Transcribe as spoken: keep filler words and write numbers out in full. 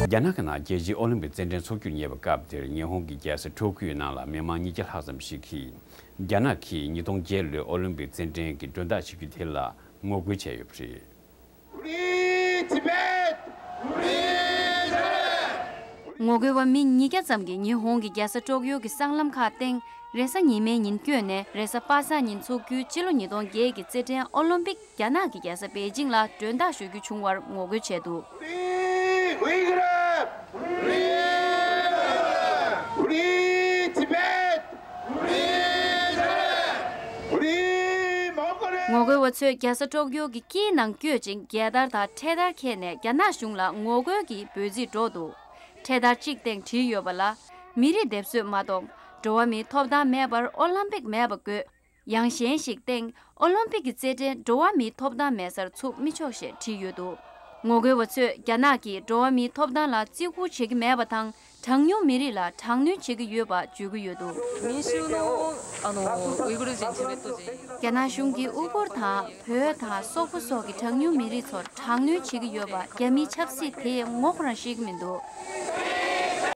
རྒྱ་ནག་གི་ནང་རྒྱལ་སྤྱིའི་ཨོ་ལིམ་པིག་རྩེད་འགྲན་འཚོགས་རྒྱུར་ཉེ་བའི་སྐབས་དེར་ཉི་ཧོང་གི་རྒྱལ་ས་ཀྲོ་ཀིའོའི་ནང་ལ་མི་མང་ཉིས་བརྒྱ་ལྷག་ཙམ་ཞིག་གིས་རྒྱ་ནག་གིས་ཉིས་སྟོང་བརྒྱད་ལོའི་ཨོ་ལིམ་པིག་རྩེད་འགྲན་གྱི་མགྲོན་བདག་བྱེད་རྒྱུ་དེ་ལ་ངོ་རྒོལ་བྱས་ཡོད་པ་རེད། Free Tibet! Free Tibet! ངོ་རྒོལ་བ་མི་ཉིས་བརྒྱ་ཙམ་གྱིས་ཉི་ཧོང་གི་རྒྱལ་ས་ཀྲོ་ཀིའོ་གི་སྲང་ལམ་ཁག་སྟེང་རེས་གཟའ་ཉི་མའི་ཉིན་བསྐྱོད་ནས་རེས་གཟའ་པ་སངས་ཉིན་འཚོགས་རྒྱུའི་ཕྱི་ལོ་ཉིས་སྟོང་བརྒྱད་ཀྱི་རྩེད་འགྲན་ཨོ་ལིམ་པིག་རྒྱ་ནག་གི་རྒྱལ་ས་པེ་ཅིང་ལ་མགྲོན་བདག་ཞུ་རྒྱུ་བྱུང་བར་ངོ་རྒོལ་བྱས་འདུག Free Uyghur! Free Tibet! Free Mongolia! ངོ་རྒོལ་བ་ཚོས་རྒྱལ་ས་ཀྲོ་ཀིའོ་གི་དཀྱིལ་ནང་བསྐྱོད་ཅིང་རྒྱལ་དར་དང་འཕྲེད་དར་འཁྱེར་ནས་རྒྱ་ནག་གཞུང་ལ་ངོ་རྒོལ་གྱི་འབོད་ཚིག་སྒྲོག་འདུག་འཕྲེད་དར་གཅིག་སྟེང་བྲིས་ཡོད་པ་ལ། མི་རིགས་སྡེབ་གསོད་མ་གཏོང་། འགྲོ་བ་མིའི་ཐོབ་ཐང་མེད་པར་ཨོ་ལིམ་པིག་མེད་པ་དགོས། ཡང་གཞན་ཞིག་སྟེང་ཨོ་ལིམ་པིག་གི་རྩེད་འགྲན་འགྲོ་བ་མིའི་ཐོབ་ཐང་མེད་སར་ཚུགས་མི་ཆོག་ཞེས་བྲིས་ཡོད་འདུག་ངོ་རྒོལ་བ་ཚོས་རྒྱ་ནག་གིས་འགྲོ་བ་མིའི་ཐོབ་ཐང་ལ་བརྩི་བཀུར་བྱེད་ཀྱི་མེད་པ་དང་། གྲངས་ཉུང་མི་རིགས་ལ་དྲག་གནོན་བྱེད་ཀྱི་ཡོད་པ་བརྗོད་ཀྱི་ཡོད་འདུག 民主の、あの、ウイグル人、チベット人。 རྒྱ་ནག་གཞུང་གིས་ཨུ་གུར་དང་བོད་དང་སོག་པོ་སོགས་ཀྱི་གྲངས་ཉུང་མི་རིགས་ཚོར་དྲག་གནོན་བྱེད་ཀྱི་ཡོད་པ་རྒྱ་མིའི་ཆབ་སྲིད་དེས་ངོ་ཁོ་རང་ཤེས་ཀྱི་མི་འདུག